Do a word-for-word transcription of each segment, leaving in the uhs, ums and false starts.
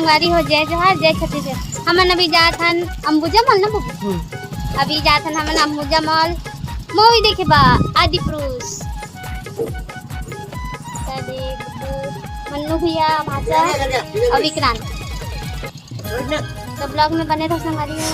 संगवारी हो, जय जोहार, जय छत्तीसगढ़। हमन अभी जात हन अंबुजा मॉल ना बबू? हम्म। अभी जात हन हमन अंबुजा मॉल movie देखे बा, आदि पुरुष। त देख, मन्नू भैया, भांचा और विक्रांत। तो vlog में बने रहो संगवारी हो।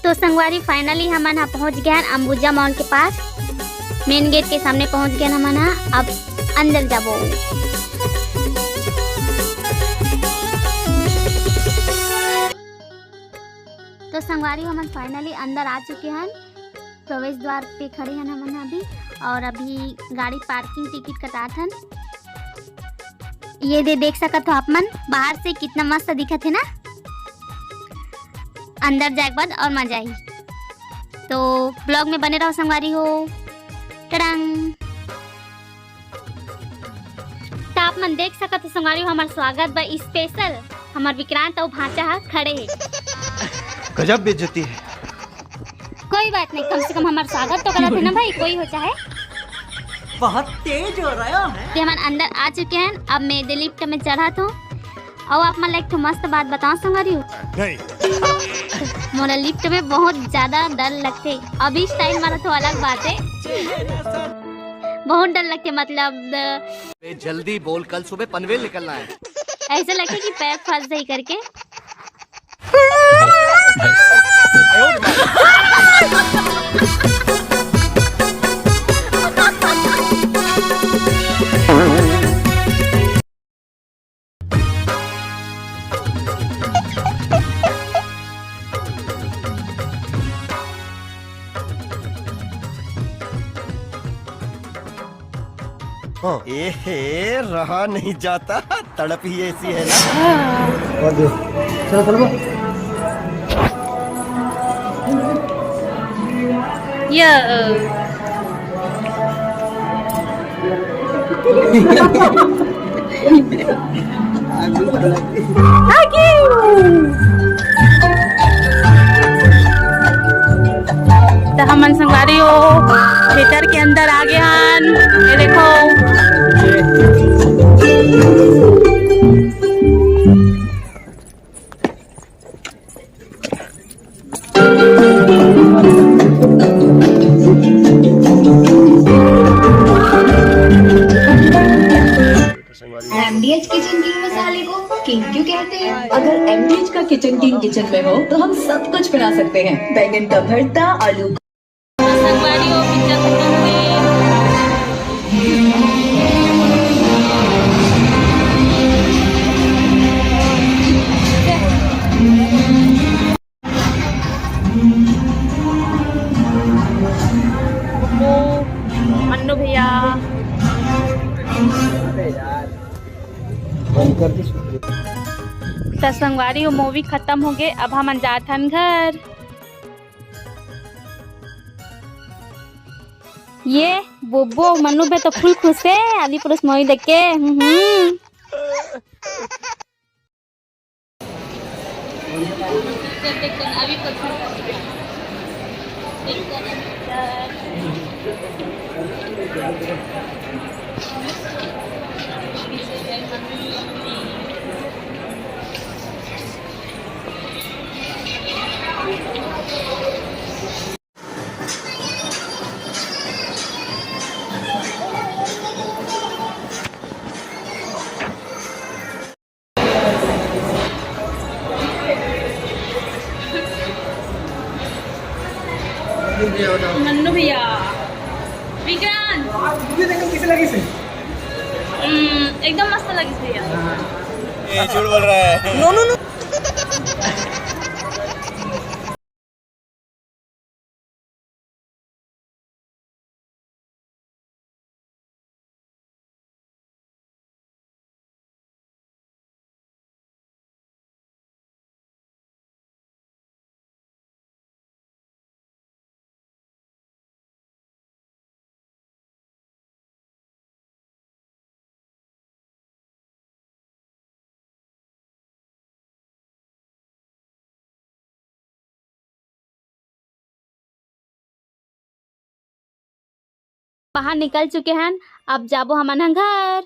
तो संगवारी, finally हमन ह पहुंच गए हन अंबुजा मॉल के पास। Main gate के सामने पहुंच गए हन हमन ह। अब अंदर जाबो। तो संगवारी, हमन finally अंदर आ चुके हन। प्रवेश द्वार पे खड़े हन हमन अभी, और अभी गाड़ी parking ticket कटात हन। ये दे, देख सकत हो आप मन, बाहर से कितना मस्त दिखत है ना। अंदर जाए के बाद और मजा आई। तो vlog में बने रहो संगवारी हो। टड़ांग। त आप मन देख सकत हो संगवारी हो, हमार स्वागत बा special। हमार विक्रांत अउ भांचा ह खड़े हे। गजब बेइज्जती है। कोई बात नहीं, कम से कम हमार स्वागत तो करत हे ना भाई, कोई हो चाहे। बहुत तेज हो रहा है। ते हमन अंदर आ चुके हैं। अब मैं दे lift में चढ़त हूँ। अउ आप मन ला एक ठो मस्त बात बताओ संगवारी हो। नहीं। मोला lift में बहुत ज्यादा डर लगथे। अभी style मारत हो, अलग बात है। बहुत डर लगथे, मतलब, बे, जल्दी बोल, कल सुबह पनवेल निकलना है। ऐसे लगथे कि पैर फंस जाही करके। हाँ। ए हे, रहा नहीं जाता, तड़प ही ऐसी है ना। और दे। चलो, चलो। या, अ, त हमन संगवारी हो, theatre के अंदर आ गे हन। ये देखो। एमडीएच किचन किंग मसाले को किंग क्यों कहते हैं? अगर एमडीएच का किचन किंग किचन में हो, तो हम सब कुछ बना सकते हैं। बैंगन का भरता, आलू संगवारी हो, पिक्चर खतम हुई। मन्नू भैया। त संगवारी हो, movie खतम हो गे, अब हमन जात हन घर। ये बोबो मन्नू भैया तो full खुश हे आदि पुरुष movie देख के। हम्म। मन्नू भैया, विक्रांत। हाँ, movie देखकर कैसे लगी सी? हम्म, एकदम मस्त लगी सी भैया। हाँ। ये झूठ बोल रहा है। No, no, no। बाहर निकल चुके हन, अब जाबो हमन ह घर।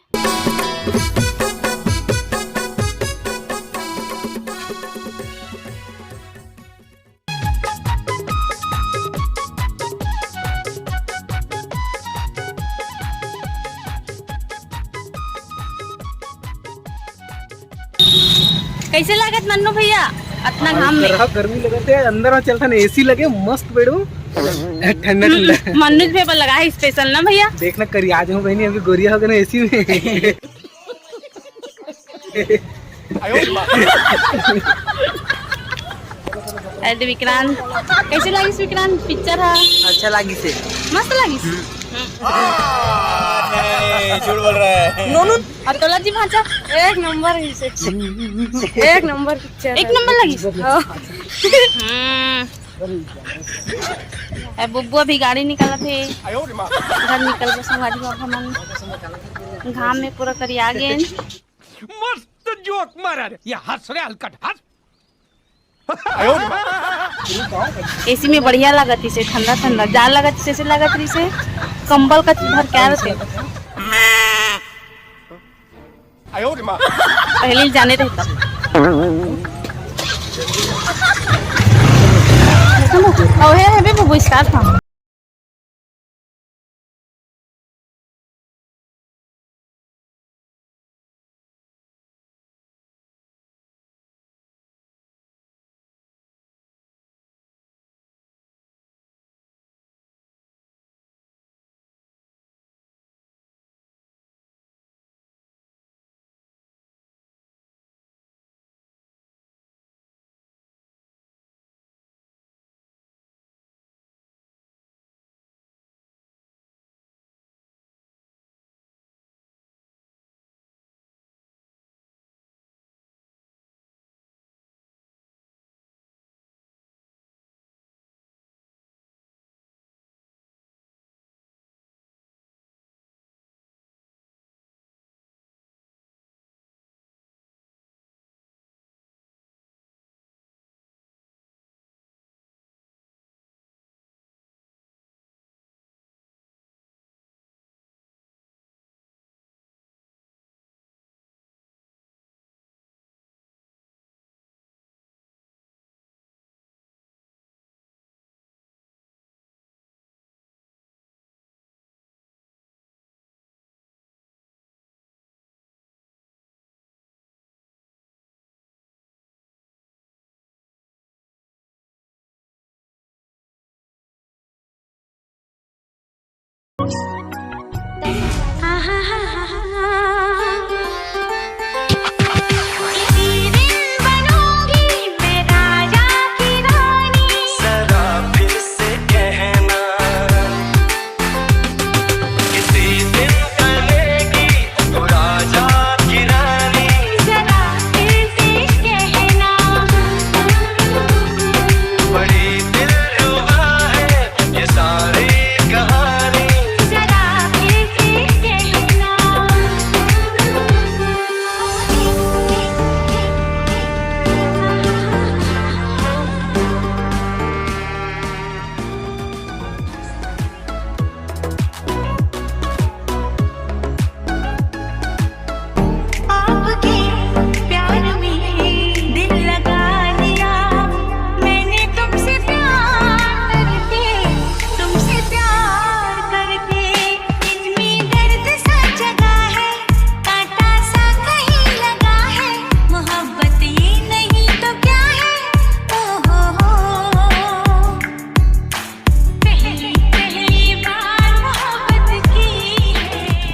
कैसे लागत मन्नू भैया, अतना घाम में? गर्मी लगत हे, अंदर में चलथन, एसी लगे, मस्त बैठो, ठंडा ठंडा। मन्नू भैया लगा है स्पेशल ना भैया। देखना करी आज हो बहनी, अभी गोरिया हो गए ना एसी में। अरे विक्रांत, कैसे लागिस विक्रांत पिक्चर हा? अच्छा लागिस हे। मस्त लागिस। नहीं, झूठ बोल रहा है। No, no। और कौलाजी भांचा? एक नंबर ही से। एक नंबर पिक्चर एक है। नंबर लागिस। हाँ। हम्म। ए बुब्बू अभी गाड़ी निकालत हे। घर निकलबो संगवारी बाबा मन। घाम में पूरा करिया गेन। मस्त जोक मारा रे। ये हंस रे हलकट, हंस। एसी में बढ़िया लागत इसे, ठंडा ठंडा। जा लागत इसे, ऐसे लागत रही से, कंबल का भर क्या रहते। पहले ही जाने रहता। ओहे, हे बे, वो स्टार्ट था।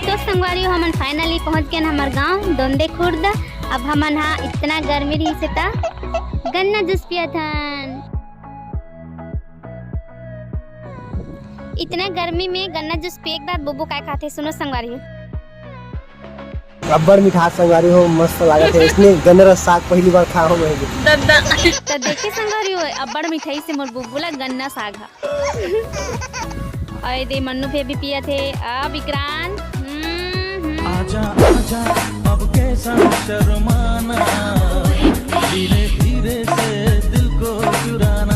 तो संगवारी हो, हमन finally पहुंच गए हमर गांव दोंदे खुर्द। अब हमन हा इतना गर्मी रहिस हे त गन्ना जूस पियत हन। इतना गर्मी में गन्ना जूस पिए के बाद बुबू काय खाथे, सुनो संगवारी हो। अब्बड़ मिठास संगवारी हो, मस्त लागत हे। इसने गन्ना रस साग पहली बार खा हो मैं। त देखे संगवारी हो, अब्बड़ मिठाई से मोर बुबू ला गन्ना साग हा। अरे दे मन्नू फे भी पिया थे। अब विक्रांत, हम्म, हम्म। आजा आजा, अब कैसा शर्माना, धीरे धीरे से दिल को चुराना।